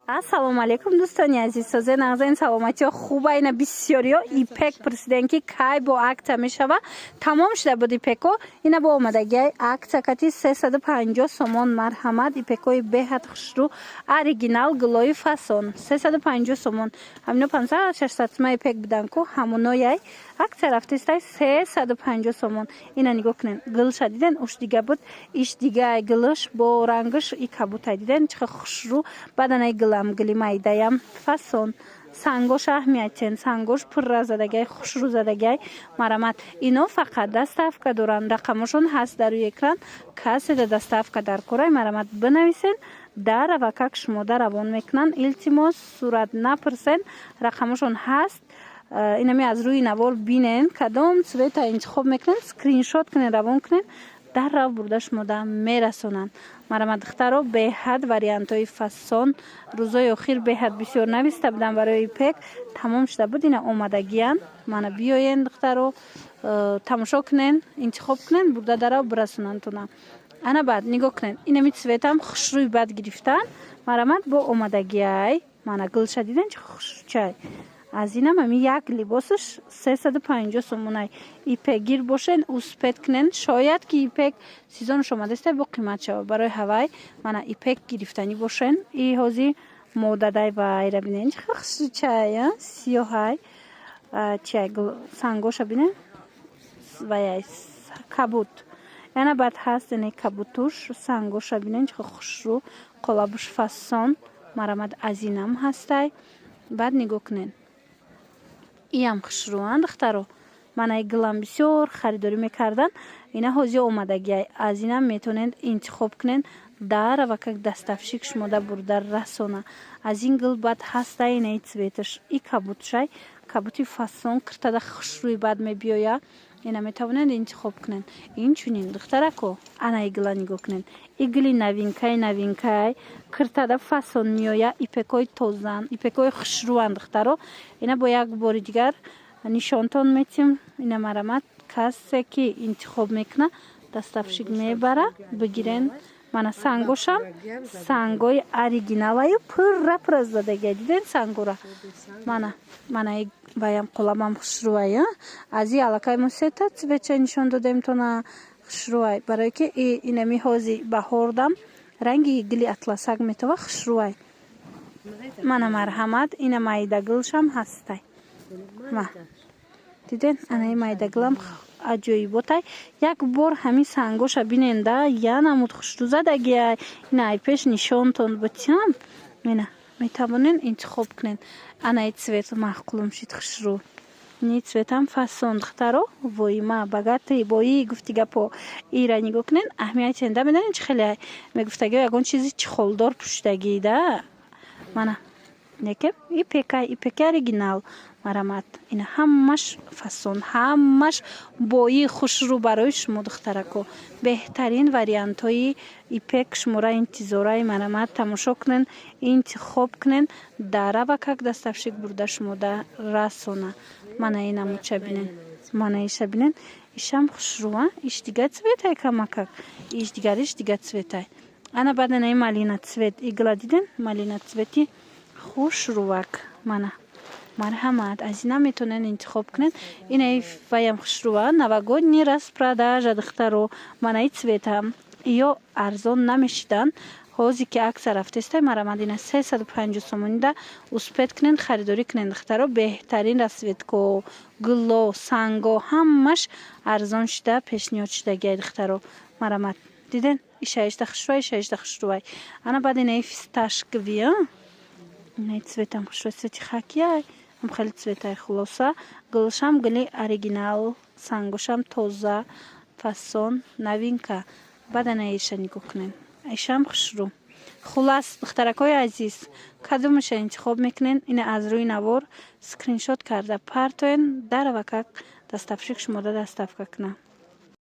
Ассалому алайкум, дӯстони азиз, созе, нағзен, саломатиё, хуба? Ина бисёриё ипек пурсидем, ки кай бо акция мешава. Тамом шуда буд ипеко, ина бо омадагиай акция кати 350 сомон. Марҳамат, ипекои беҳад хушрӯ, оригинал, гулои фасон, 350 сомон. Ҳамино 500, 600 сума ипек будан ку, ҳамонояй, акция рафтистай, 350 сомон. Ина нигоҳ кунен, гулша диден, уш дига буд, иш дигай, гулш бо рангш и кабутай, диден, чӣ хушрӯ. Баданаи гулам, гули майдаям фасон, сангош аҳамиятен, сангош пурра задагиай, хушрӯ задагиай. Марамат, ино фақат доставка доранд, рақамошон ҳаст дар рӯи экран. Каседа доставка дар корай, марамат, бинависен, дар авакак шумода равон мекунанд. Илтимос, сурат напурсен, рақамошон ҳаст. Инами аз рӯи навор бинен, кадом цвета интихоб мекунед, скриншот кунед, равон кунед, дар рав бурда шумода мерасонанд. Марамат, духтаро, беҳад вариантҳои фасон. Рӯзои охир беҳад бисёр нависта будам барои ипек, тамом шуда буд, ина омадагиян. Мана биёен, духтаро, тамошо кунен, интихоб кунен, бурда дарав бирасонандтона. Ана баъд нигоҳ кунед, инами цветам хушрӯи бад гирифтан. Марамат, бо омадагиай. Мана гулша диден, чӣ хушрӯчай. Аз инам ами як либосаш 350 сомонай. Ипекгир бошен, успеть кунен, шояд ки ипек сезонаш омадаста, бо қимат шава. Барои ҳавай, мана, ипек гирифтанӣ бошен, и ҳози модадай. Вайра бинен, чӣ хушрӯчай, сиёҳай, чиай, сангоша бинен, ваяй кабуд. Яна баъд ҳаст ине кабутуш, сангоша бинен, чӣ хушрӯ, қолабуш фасон. Марамат, аз инам ҳастай. Баъд нигоҳ кунен, иам хушрӯанд, духтаро. Манаи гулам бисёр харидорӣ мекардан, ина ҳози омадагиай. Аз инам метавонед интихоб кунед, дар авакак доставщик шумода бурда расона. Аз ин гул баъд ҳастай инаи цветаш, и кабутшай, кабути фасон, киртада хушрӯи бад мебиёя. Ина метавонед интихоб кунед. Инчунин, духтарако, анаи гула нигоҳ кунед, и гули новинкаи новинкай, киртада фасон меоя, ипекои тозан, ипекои хушрӯанд, духтаро. Ина бо як бори дигар нишонтон метим. Ина марамат, касе ки интихоб мекуна, доставщик мебара, бигирен. Мана сангошам сангои оригиналаю, пурра пурра задагия, диден сангора? Мана, мана ваям қолабам хушрӯай. Аз и аллакай мо сета цветча нишон додем тона, хушрӯай, барое ки инами ҳози баҳордам ранги гили атласак метова, хушрӯай. Мана марҳамат, ина майдагулшам ҳастай. Ма диден, анаи майдагулам аҷоиботай. Як бор ҳамин сангоша бинен да, я намуд хушрӯ задагиай. Ина ай пеш нишонтон бутиам. Ина метавонен интихоб кунед. Анаи цвет маъқулум шид, хушрӯ, ни цветам фасон, духтаро. Воима богатый бои гуфти гапо. Ира нигоҳ кунед, аҳамияти да медонед, чӣ хеле мегуфтагио, ягон чизи чехолдор пӯшидагӣ да. Мана неке ипека, ипеки оригинал. Марамат, ина ҳамаш фасон, ҳамаш бои хушрӯ барои шумо, духтарако. Беҳтарин вариантҳои ипек шумора интизораи. Марамат, тамошо кунен, интихоб кунен, дарава как доставщик бурда шумода расона. Мана ин намудча бинен, мана иша бинен, ишам хушрӯа, иш дига цветай, камакак иш дигариш дига цветай. Ана баъд инаи малина цвет игла диден, малина цвети хушрӯвак. Мана марҳамат, аз ина метавонед интихоб кунед. Инаи ваям хушрӯа, новогодний распродажа, духтаро. Манаи цветам ё арзон намешиданд, ҳозе ки акция рафтестай. Марамат, ина 350 сомонида успеть кунед, харидорӣ кунед, духтаро. Беҳтарин расцветко, гуло, санго ҳамаш арзон шуда пешниҳод шудагиай, духтаро. Марамат, диден, ишаишта хушрӯай, ишаишта хушрӯай. Ана баъд инаи фисташковый, инаи цветам хушрӯай, цвети хакияй, ҳам хеле цветай. Хулоса, гулшам гули оригинал, сангошам тоза, фасон, новинка. Баъд анаиша нигоҳ кунед, ишам хушрӯ. Хулас, духтаракҳои азиз, кадомаша интихоб мекунед, ина аз рӯи навор скриншот карда партоен, даравакак доставщик шумода доставка кунад.